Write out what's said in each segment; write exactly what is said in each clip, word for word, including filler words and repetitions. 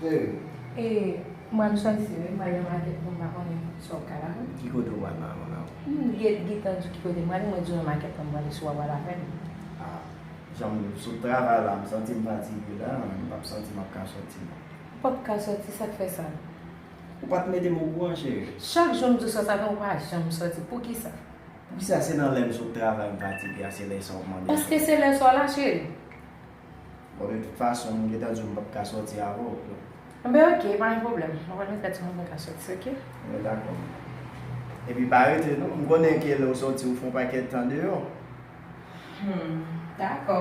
Cheri. E, mwen m sòti wi, mwen nan makèt pou m pa konnen sa w ka la. Ki kote w pral la, mon amour? M gen, gentan di w ki kote mwen, mwen di w nan makèt la, mwen pral si w ap pral avè m. Ah, jan m sot travay la, m santi m fatige la, m p ap santi m ap ka sòti non. Ou p ap ka sòti, sa k fè sa? Ou pa t mete m okouran, cheri. Chak jou m di w sòti avè m, ou pa janm sòti. Poukisa? Poukisa se nan lè m sot travay m fatige a, se lè sa w ap mande? Paske se lè sa w la, cheri. Bon, de tout fason, m gentan di w m p ap ka sòti avè w. Enben, oke, pa gen pwoblèm. Mwen pral mete tèt sou mwen pou m ka sòti, oke? Enben, dakò. Epi pa rete, non. M konnen ke lè w sòti, ou fè yon pakèt tan deyò. Hmm, dakò.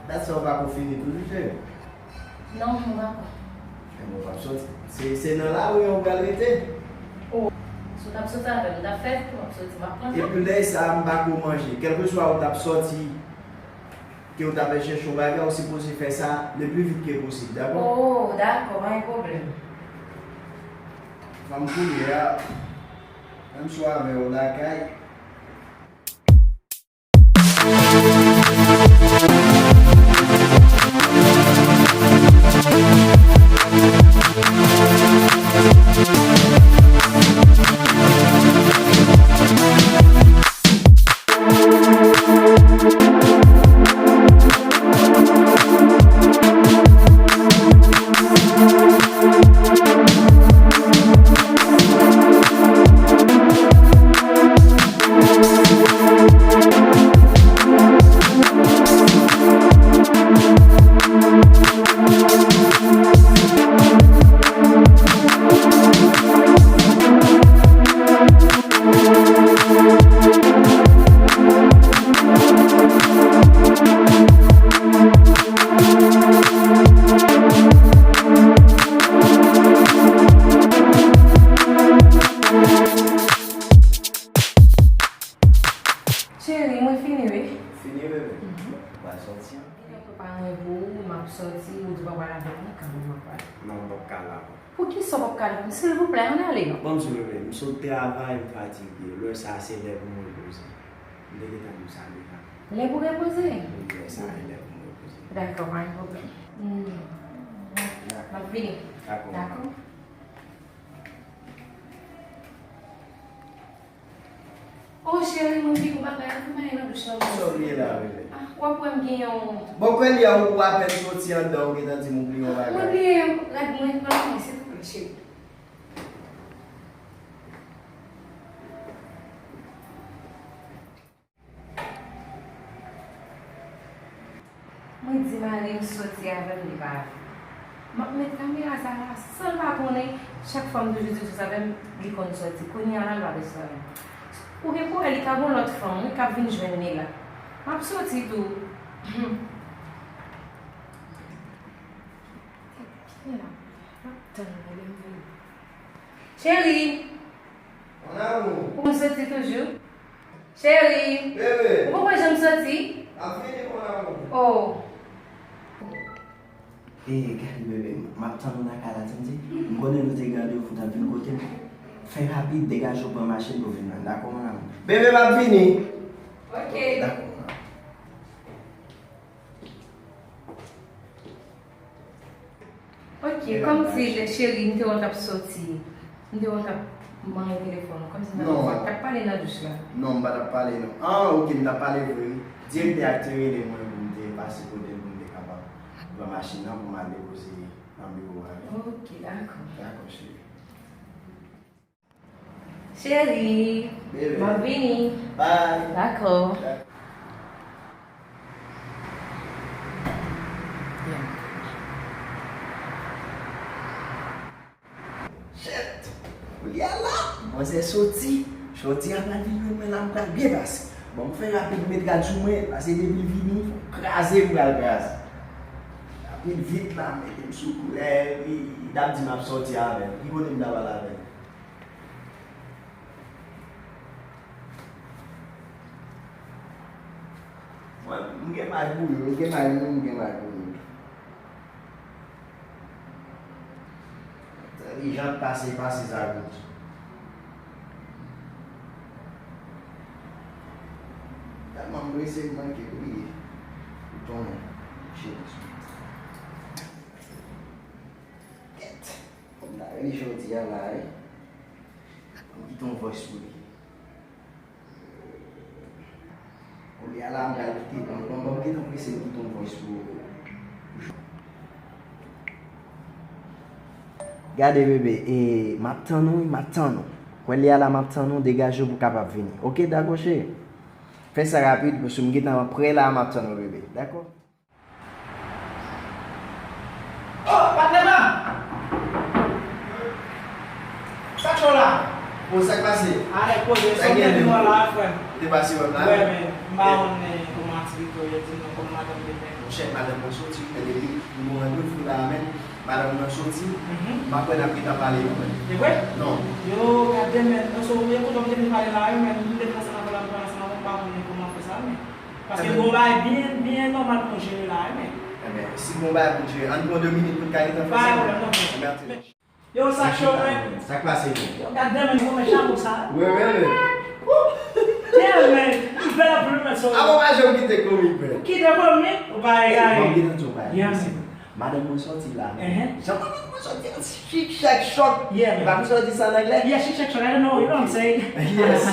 Dat sa w pa ko fini toujou, cheri? Non, m pa ko. Enben, w p ap sòti. Se, se nan lari an w pral rete. Oh, si w t ap sòti avè m, w t ap fè, w ap sòti, w ap pran tan. Epi lè sa a, m pa ko manje. Kèlkeswa ou t ap sòti, ke ou t ap al chèche yon bagay, ou sipoze fè sa le pli vit ke posib, dakò? Oh, dakò, pa gen pwoblèm. Fanm koulye a, menm si w avè w lakay. Cheri, mwen fini wi. Fini, bebe? Mhm. Ou pral sòti an? Mwen prepare mwen pou ou, m ap sòti, ou di w pa pral avè m, nan kay mwen m ap pral. Non, m p ap ka la. Poukisa w p ap ka la? Silvouplè, ann ale non. Bon, m sou leve, m sot travay, m fatige. Lè sa a, se lè pou m repoze. M te gentan di w sa deja. Lè pou repoze? Wi, lè sa a, e lè pou m repoze. Dakò, pa gen pwoblèm. Hmm. M ap vini. Dakò. Dakò. Oh, cheri, mwen vin pou bagay la, pou m ale nan douch la. Sa w bliye la, bebe? Ah, w ap wè m gen yon. Bon, kwè li a, ou apèn soti anndan, ou gentan di m ou bliye yon bagay. Mwen bliye rad mwen nan men, silvouplè, cheri. Mwen di mari m soti avè m, li pa vle. M ap met kamera sa la san l pa konnen, chak fwa m toujou di l soti avè m, li konn soti. Kounye a la, l pa vle soti avè m. Ou gen pou wè, li ka gen yon lòt fanm, wi, k ap vin jwenn li la. M ap soti tou. Tèt byen la. M ap tann li lè m vini. Cheri! Mon amour. Ou konn soti toujou? Cheri. Bebe. Ou poko janm soti? M ap vini, mon amour. Oh. E, gade, bebe, m ap tann ou nan kay la, tande? M konnen nou te gen randevou, t ap vin kote m. Fè rapid, degaje w, pran machin pou w vin la, dakò, mon amour? Bebe, m ap vini. Ok. Dakò, mon amour. Ok, kòmsi, cheri, m te wè w t ap soti, m te wè w t ap manyen telefòn, kòmsi m t ap pale nan douch la. Non, m pa t ap pale, non. Ah, ok, m t ap pale vre, wi. Direktè a te rele mwen pou m te pase kote l pou m te kapab pran machin nan pou m al depoze nan biwo a, wi. Ok, dakò. Dakò, cheri. Cheri, m ap vini. Bye. Dakò. Shit! Koulye a la, manzè soti. Jodi a pral vin jwenn mwen la, m pral byen pase. Bon, m fè rapid, met rad sou mwen, paske depi l vini, fò m kraze, m pral kraze. Rapid vit la, mete m sou koulè, wi. T ap di m ap sòti avè l. Ki kote m ta pral avè l? Mwen, m gen may pou yo, m gen may pou yo, m gen may pou yo. Li jan pase, pase sa gout. Tèlman m prese, m manke priye. Ou konnen. Jezi. Kèt. Fò m ta rele jodi a la, wi. Fò m kite yon voice pou li. Kounye a la, m pral kite, bon, bon, bon, m gentan prese m kite yon voice pou, pou Jean. Gade, bebe, e, m ap tann ou, wi, m ap tann ou. Kounye a la, m ap tann ou, degaje w pou w kapab vini. Oke, dakò, cheri? Fè sa rapid, paske m gentan prè la, m ap tann ou, bebe. Dakò? Oh, patnè m! Sa k fè w la? Bon, sa k pase? Alèz, poze, sa k gen, m la, frè m. Ou te pase wè m la? Wè, men, m pa konn, eh, kòman aktivite w ye, di nou, kòman madanm te fè? Monchè, madanm mwen soti, men depi nou randevou la, men, madanm mwen soti, m pa kwè n ap gentan pale, non, men. E vre? Non. Yo, gade, men, nou sou, yo, kote w te vin pale la, yo, men, nou te fè sa nan pale, m pa konn kòman fè sa, men. Paske gon bagay byen, byen nòmal pou jere la, wi, men. Enben, si gon bagay pou jere, ann pran de minit pou n ka gentan fè sa. Pa gen pwoblèm, non, men. Enben, atè. Yo, sa cho, men. Sa k pase, men? Yo, gad men, men, men, chapo sa. Wi, wi, wi. Woo! Yeah, men. Li bèl anpil, men, so. Avan pa janm kite komik, men. Kite komik? Ou pa egare. Bon, m gentan di w bagay. Yeah, men. Madanm mwen sòti la. Jan madanm mwen sòti an, chic, chèk, chòk. Yeah, man. Ou pa konn sa yo di sa an anglè? Yeah, chic, chèk, chòk. I don't know, you know what I'm saying? Yes.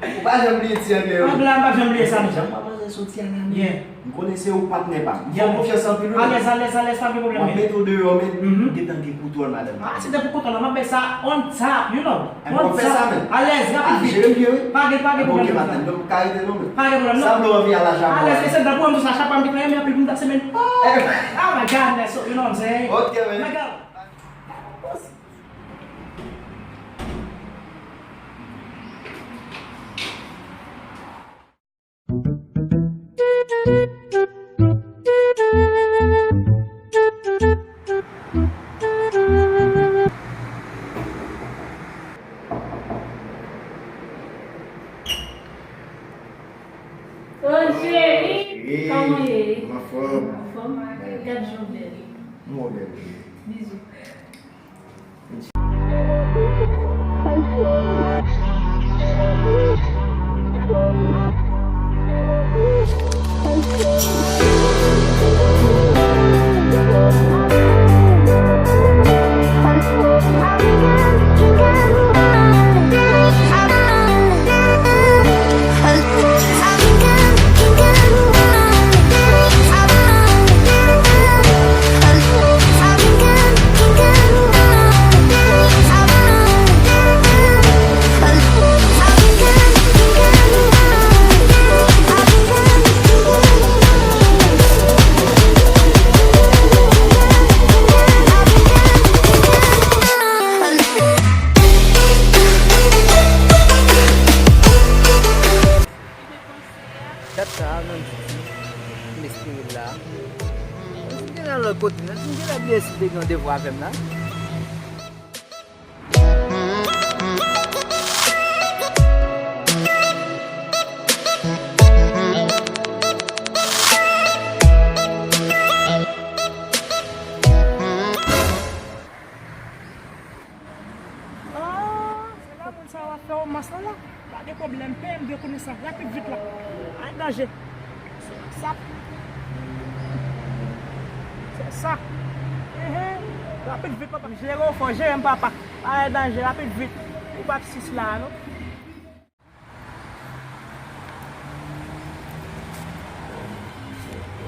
Ou pa janm bliye ti anglè yo. Anglè a, m pa janm bliye sa, non. Jan manzè sòti an la, men. Yeah. M konnen se ou patnè pa m. M fè w konfyans anpil, wi. Alèz, alèz, alèz, pa gen pwoblèm, men. M ap mete w deyò, men. Ou gentan gen kontwòl madanm. Ah, se depi kontwòl la, m ap bay sa on top, you know. Enben, w ap fè sa, men. Alèz, rapid, vit. Jere m byen, wi. Pa gen, pa gen pwoblèm. Ok, patnè, m pa rete non, men. Pa gen pwoblèm, non. Sa m dwe anvi a la Japon. Alèz, se sèl pou m di sa, Japon, m te renmen anpil pou m pase, men. Oh, oh my God, man, so, you know what I'm saying? Ok, man. My God. Oh, cheri, kòman w ye? Anfòm. Anfòm? Gad jan w bèl. Mwen bèl. Bizou. Dat sa a, nan m soti, m espere l la. M genlè al lòt kote, nan m genlè bliye si l te gen randevou avè m la. Ah, se la moun sa yo ap fè romans lan la. Pa gen pwoblèm, peye m de konesans rapid vit la. Ay danje. Se sa. Se sa. Ehe. Rapid vit, papa. Jere w fò, jere m, papa. Ay danje, rapid vit. Ou p ap sis la, non.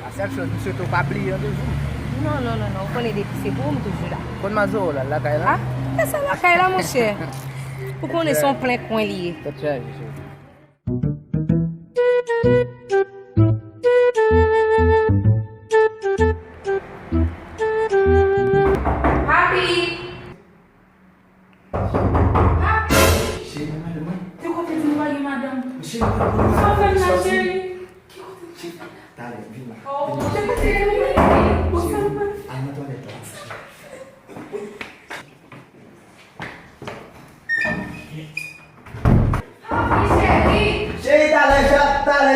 La sèl choz, m swete w pa bliye randevou m. Non, non, non, non. Ou konnen depi se pou ou, m toujou la. Konn Mazoro la, lakay la? Ah, kisa lakay la, monchè? Ou konnen se yon plen kwen li ye. Tèt chaje, cheri. Papi! Papi! Cheri, mwen, mwen. Te kote di nou pa gen madanm. Cheri, mwen, mwen. Sa w fè m la, cheri? Ki kote? Cheri, talè, vin la. Oh, vin la. Cheri, al nan twalèt la.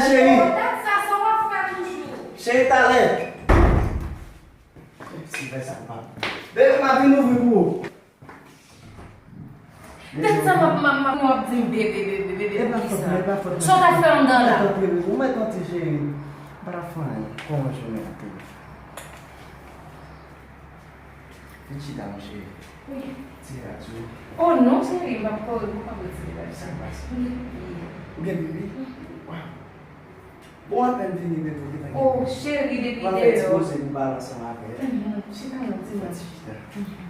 Cheri. Oh, dat sa, sa w ap fè toujou? Cheri, talè. Si fè sa, pa. Bebe, m ap vin ouvri pou ou. Dat sa, m ap, m ap, m ap, w ap di m bebe, bebe, bebe, pou kisa? Sa w t ap fè anndan la? Ou mèt antre, cheri. M pa t ap fè anyen. Kòman jounen an te ye? Vin chita, mon cheri. Wi. Tire rad sou ou. Oh non, cheri, m p ap kore pou w pa retire rad sa. Sa k pase? M gen pipi. Ou gen pipi? Mhm. Waw. Bon, apèn vini, bebe, ou gentan gen pipi. Oh, cheri, depi deyò. Ou al fè ti koze pou pale ansanm avè l. Mhm. Chita non, di mwen. Chita. Mhm.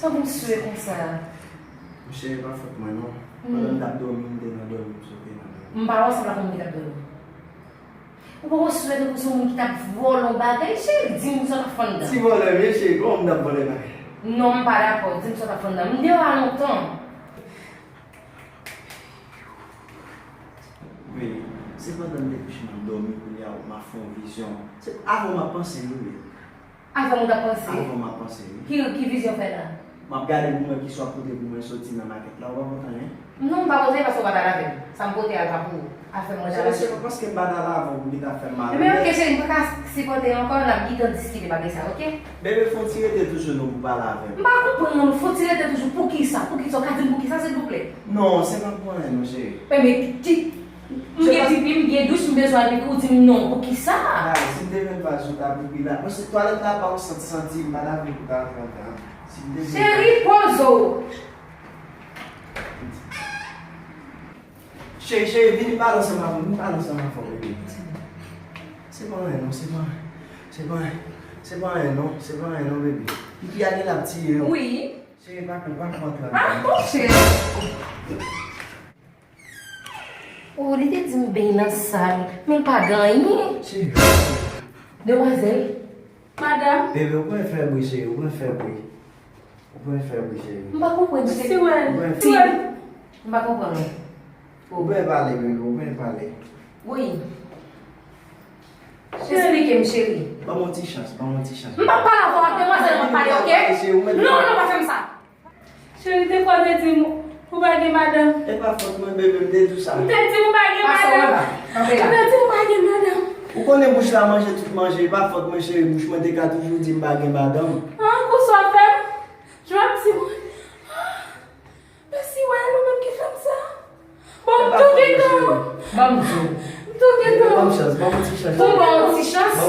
Sa gon swe konsa? Mon cheri, pa fòt mwen, non. Mhm. Pandan m t ap dòmi, m te nan dòmi, m sote nan dòmi. M pa wè w sanble ak yon moun ki t ap dòmi. Ou poko swe tankou se yon moun ki t ap vòlè yon bagay, cheri, di m sa w t ap fè anndan. Ti vòlè m ye, cheri, kòman m t ap vòlè bagay? Non, m pa dakò, di m sa w t ap fè anndan. M deyò a lontan. Wi, se pandan m te kouche m ap dòmi, kounye a m ap fè yon vizyon. Se avan m ap panse, wi, wi. Avan m t ap panse? Avan m ap panse, wi. Ki, ki vizyon w fè la? M ap gade pou mwen ki sa w ap pote pou mwen soti nan makèt la, ou pa pote anyen? Non, m pa pote paske w pa t al avè m. Sa m pote a pa pou ou. Afè mwen t al achte. Cheri, se pa paske m pa t al avè w pou ki ta fè m mal. Ebyen, oke, cheri, m pa ka sipòte ankò, n ap gentan diskite bagay sa, oke? Bebe, fò w ti rete toujou non pou pale avè m. M pa konprann, fò w ti rete toujou poukisa? Poukisa? W ka di m poukisa, silvouplè? Non, se pa pou anyen non, cheri. Ebyen, ki, m gen pipi, m gen douch, m bezwen al pipi, ou di m non. Poukisa? Ay, si m te vin pa sou ta pipi la. Paske twalèt la pa yon sant santi, m pa ta vle pou ta antre antre. Si m te vin. Cheri, poze w. Cheri, cheri, vin pale ansanm avè m, vin pale ansanm avè m, bebe. Se pa anyen non, se pa, se pa, se pa anyen non, se pa anyen non, bebe. Pipi a genlè ap tiye w. Wi. Cheri, pa, pa, pa antre antre. Ah, bon, cheri. Oh, li te di m beny nan sal, men l pa gen anyen. Cheri. Demwazèl. Madanm. Bebe, ou pran fè bri, cheri, ou pran fè bri. Ou pran fè bri, cheri. M pa konprann, cheri. Siwèl. Ou pran fè bri. Siwèl. M pa konprann. Ou pran pale, bebe, ou pran pale. Wi. Cheri. Esplike m, cheri. Ban m yon ti chans, ban m yon ti chans. M p ap pale avè w ak demwazèl, m ap pale, oke? Non, non, pa fè m sa. Cheri, te fwa te di m ou pa gen madanm. E pa fòt mwen, bebe, m te di w sa. M te di m ou pa gen madanm. M te di m ou pa gen madanm. Ou konnen bouch la manje tout manje, e pa fòt mwen, cheri, bouch mwen te ka toujou di m pa gen madanm. An, kou sa w fè m? Jan w ap di mwen. Mèsi, wè, nou menm ki fè m sa. Bon, m tou gentan. Ban m di w. M tou gentan. Ban m chans, ban m ti chans. Pou m ba w ti chans? Ou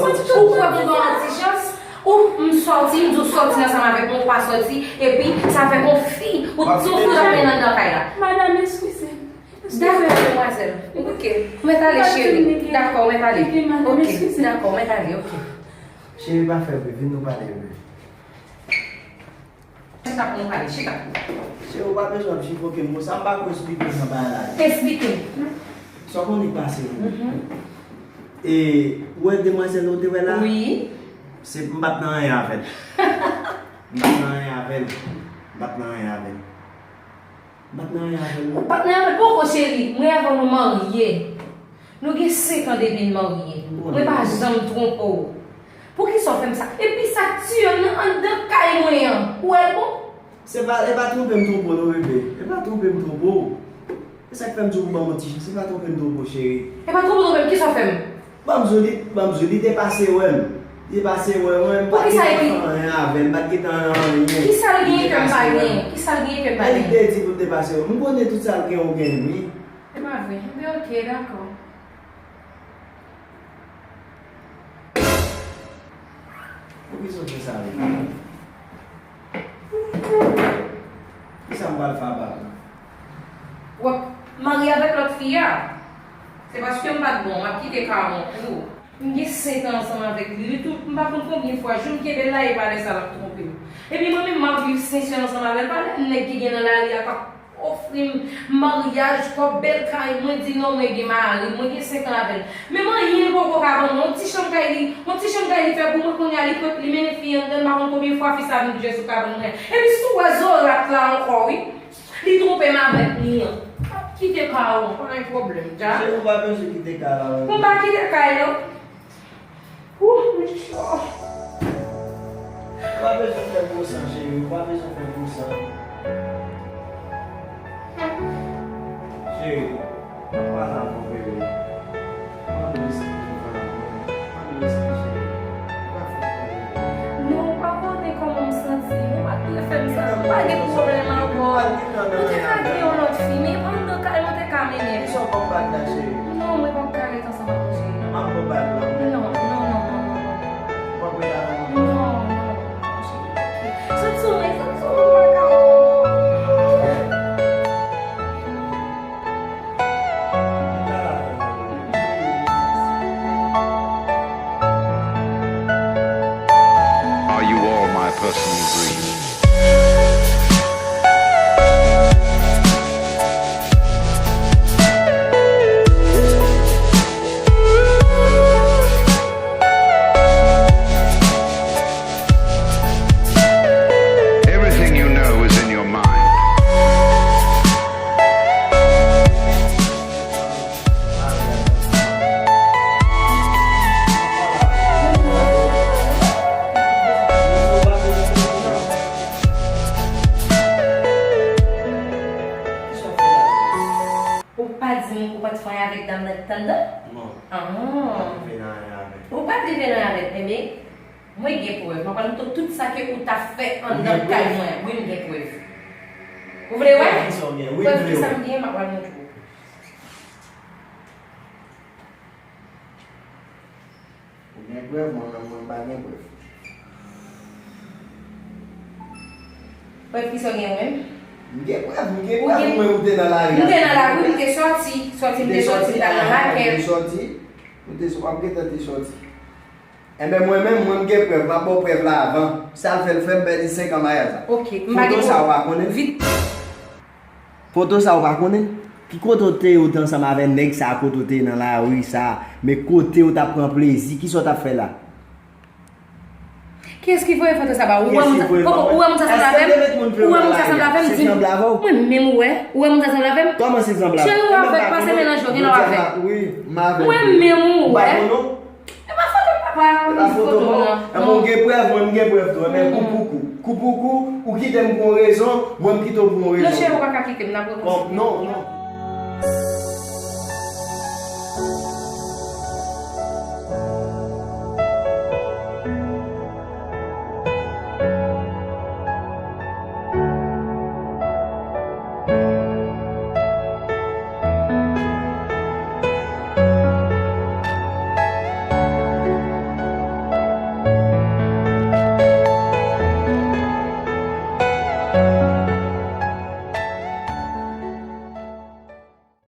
kwè pou m ba w ti chans? Ou m sòti, m di w sòti ansanm avèk mwen, ou pa sòti, epi sa fè gon fi, ou di w fout ap mennen anndan kay la. Madanm, eskize m. Dakò, demwazèl. Oke. Ou mèt ale, cheri. Dakò, ou mèt ale. Oke, dakò, ou mèt ale, oke. Cheri, pa fè bri, vin nou pale, bebe. Chita pou nou pale, chita. Cheri, ou pa bezwen ap jivoke m konsa, m pa ko esplike w nan bagay la. Esplike m. Sa w konnen k pase wi. Mhm. E, ou wè demwazèl ou te wè la? Wi. Se, m pa t nan anyen avè l. M pa t nan anyen avè l. M pa t nan anyen avè l. M pa t nan anyen avè l, non. Ou pa t nan anyen avè l poko, cheri. Mwen avè w nou marye. Nou gen senk an depi n marye. Mwen pa janm twonpe w. Poukisa w fè m sa? Epi sa k tiye m nan anndan kay mwen an. Ou wè l bon? Se pa, e pa twonpe m twonpe w non, bebe. E pa twonpe m twonpe w. E sa k fè m di w pou ban m yon ti chans. E pa twonpe m twonpe w, cheri. E pa twonpe w twonpe m, kisa w fè m? Ban m di w li, ban m di w li te pase wè m. Li te pase wè mwen, m pa gentan fè anyen avè l, m pa t gentan anyen. Kisa l genyen ke m pa genyen? Kisa l genyen ke m pa genyen? Men li te di pou l te pase wè m. M konnen tout sa l gen ou gen wi. Se pa vre. Ebyen, oke, dakò. Poukisa w fè sa avè m? Kisa m pral fè a papa? W ap marye avèk lòt fi a? Se paske m pa t bon, m ap kite kawon pou ou. M gen senk an ansanm avèk li. Li tou, m pa konn konbyen fwa, jou m kenbe l la, e pa lè sa l ap twonpe m. Epi mwen menm, m ap viv sensè ansanm avè l. Pa lè nèg ki gen nan lari a k ap ofri m maryaj, kòb, bèl kay, mwen di non, mwen gen mari, mwen gen senk an avè l. Menm anyen li poko ka ban mwen, yon ti chanm kay li, yon ti chanm kay li fè pou mwen, kounye a li pran, li mennen fi anndan, m pa konn konbyen fwa fi sa vin jwe sou kabann mwen. Epi si w wè zorat la ankò wi, li twonpe m avèk li an. M ap kite kay ou, pa gen pwoblèm, dja. Cheri, ou pa bezwen kite kay la, wi. Mwen pa kite kay lan. Ou, mwen cho. Ou pa bezwen fè gwo san, cheri. Ou pa bezwen fè gwo san. Cheri, ann pale avè w, bebe. Ann Cheri. Non, mwen p ap ka ret ansanm ak ou, cheri. M ap pran bal la. Non, non, non, non, non, non. Ou p ap ret avè mwen? Non, non, non, cheri. Sot sou mwen, sot sou mwen, m pa ka. Are you all my personal dreams? Everything you know is in your mind. Ou pa di m ou pa t fè anyen avèk dam nan ki t anndan? Non. Ah. M pa t rive nan anyen avè l. Ou pa t rive nan anyen avè l? Ebyen, mwen gen prèv. Mwen pral montre w tout sa ke ou t ap fè anndan kay mwen. Wi, m gen prèv. Ou vle wè? Prèv ki sa w gen? Wi, m Prèv vle ki sa wè. M gen, m ap pral montre w. Ou gen prèv, mwen menm mwen pa gen prèv. Prèv ki sa w gen menm? M gen prèv, m gen Ou prèv, gen- ou menm ou te nan lari. M te nan lari, m te sòti. Sòti, m te sòti, m t al nan ah, rakèt. Ou te sòti, ou te sòti, w ap gentan te sòti. Enben mwen menm, mwen m gen prèv, m ap ba w prèv la avan. Sa l fè, l fè m pèdi senk an maryaj la. Ok, m pa gen Foto sa ou pa konnen? Vit. Foto sa ou pa konnen? Ki kote w te ye ou te ansanm avè nèg sa, kote w te ye nan lari sa, men kote w t ap pran plezi, kisa w t ap fè la? Kiyès ki voye foto sa ba ou? Ou wè Kiyès moun ki sa, voye koko, ba ou wè moun sa sanble avè m? Èske te met moun Ou wè moun sa sanble avè m? se Di m. sanble avè w? Mwen menm ou wè? Ou wè moun sa sanble avè m? Kòman se sanble avè w? Cheri, ou Mwen menm avèk pa pase konnen. melanj yo, gen Ou lò di avè m m. pa, wi, m avè w. Mwen menm ou Ou pa wè? konnen w? E pa foto papa, E pa foto non. Enben ou gen prèv, mwen m gen prèv tou. Enben koupoukou. Koupoukou, ou kite m pou yon rezon, mwen m kite w pou yon rezon. Non, cheri, ou pa ka kite m, n ap Bon, rekonsiliye. non, non.